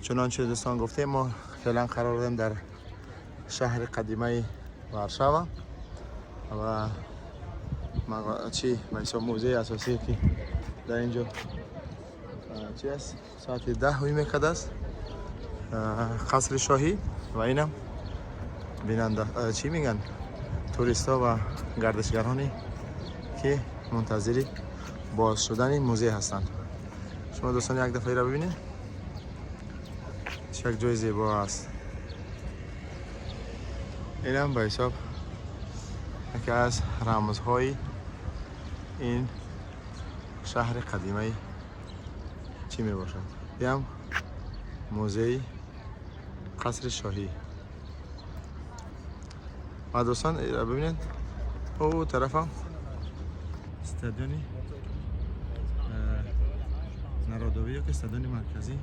Чунончи дӯстон гуфтем, мо феълан қарор дорем дар шаҳри қадимаи Варшава ва чӣ ба ҳисоб музеи асосие, ки дар ин ҷо чи аст, соати 10 ҳуй мекардааст, қасри шоҳӣ. Ва инам бинанда, чӣ мегӯянд, туристҳо ва гардишгароне, ки мунтазири боз шудани музей ҳастанд. Шумо, дӯстон, як дафъа ира бибинед, чӣ як ҷои зебо аст. Инам ба ҳисоб яке аз рамзҳои ин шаҳри қадимаи чӣ мебошад. Иам музеи қасри шоҳӣ. Ва, дӯстон, ира бибинед, ӯ тарафам стадиони Народовӣ ё ки стадиони марказӣ.